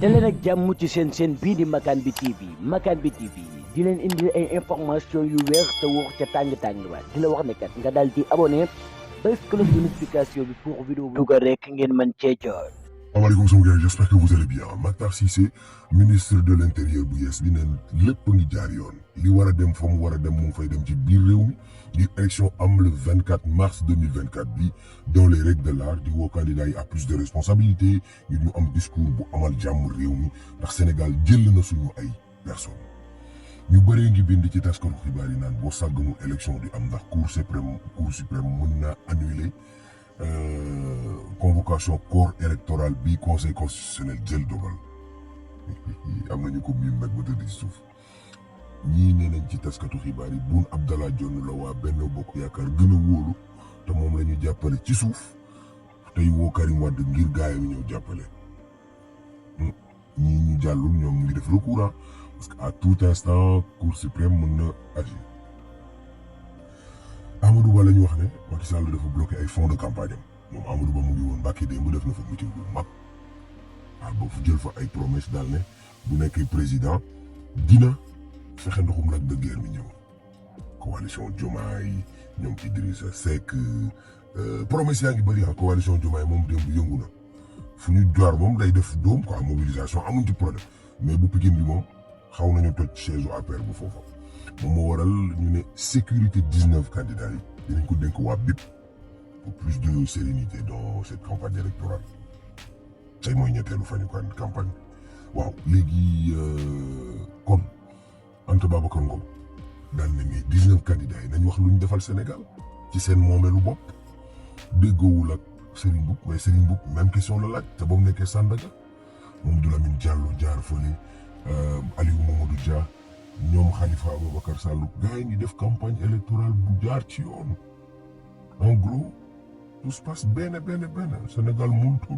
daleen ak jàmm ci seen bii di Makane bi TV Makane bi TV di leen indi ay information yu wér te wóor ca tàng waat di la wax ne kat nga daal di abonné bés cloche de notification bi pour vidéo bi dugal rek ngeen mën cee jot. Asalaamaaleykum sama gars, j'espère que vous allez bien. Makhtar Cissé ministre de l'intérieur bu yees bi neen lépp ngi jaar yoon li war a dem fa mu war a dem mu ngi fay dem ci biir réew mi ngir élection am le 24 mars 2024 bi dans les règles de l'art di woo candidat yi à plus de responsabilité ngir ñu am discours bu amal jàmm réew mi ndax Sénégal jël na suñu ay personnes ñu bëree ngi bind ci taskatu xibaar yi naan boo sàgganul élection di am ndax cour suprême mën naa annuler convocation corps électoral bi conseil constitutionnel jël dogal am nañu ko miin nag ba tëdd ci suuf ñii nee nañ ci taskatu xibaar yi Boun Abdallah Dionne la waa Benno Bokk Yaakaar gën a wóolu te moom la ñu jàppale ci suuf tey woo Karim Wade ngir gaayam ñëw jàppale ñii ñu jàllul ñoom ñu ngi def recours parce que à tout instant cour suprême mën na agir. Amadou Ba la ñu wax ne Macky Sall dafa bloqué ay fonds de campagne am moom Amadou Ba mu ngi woon Mbacké démb def na fa meeting bu mag waaw ba fu jël fa ay promesse daal ne bu nekkee président dina fexe ndoxum Lac de Guiers mi ñëw coalition Diomaye ñoom Idrissa Seck promesse yaa ngi bëri coalition Diomaye moom démb yëngu na fu ñu jaar moom day def doom quoi mobilisation amuñ ci problème mais bu Pikine bi moom xaw nañu toj chaise u APR bu foofa moom moo waral ñu ne sécurité 19 candidats yi dinañ ko dénk waa BIP pour plus de sérénité dans cette campagne électorale tey mooy ñetteelu fañu campagne waaw léegi kon Anta Babacar Ngom daan na mais 19 candidats yi nañ wax lu ñu defal Sénégal ci seen moomeelu bopp déggoowul ak Serigne Mboup mais Serigne Mboup même question la laaj te ba mu nekkee Sandaga Mamadou Lamine Diallo jaar fële Aliou Mamadou Dia ñoom Khalifa Ababacar Sall gars yi ngi def campagne électorale bu jaar ci yoon en gros tout se passe benn Sénégal mënut a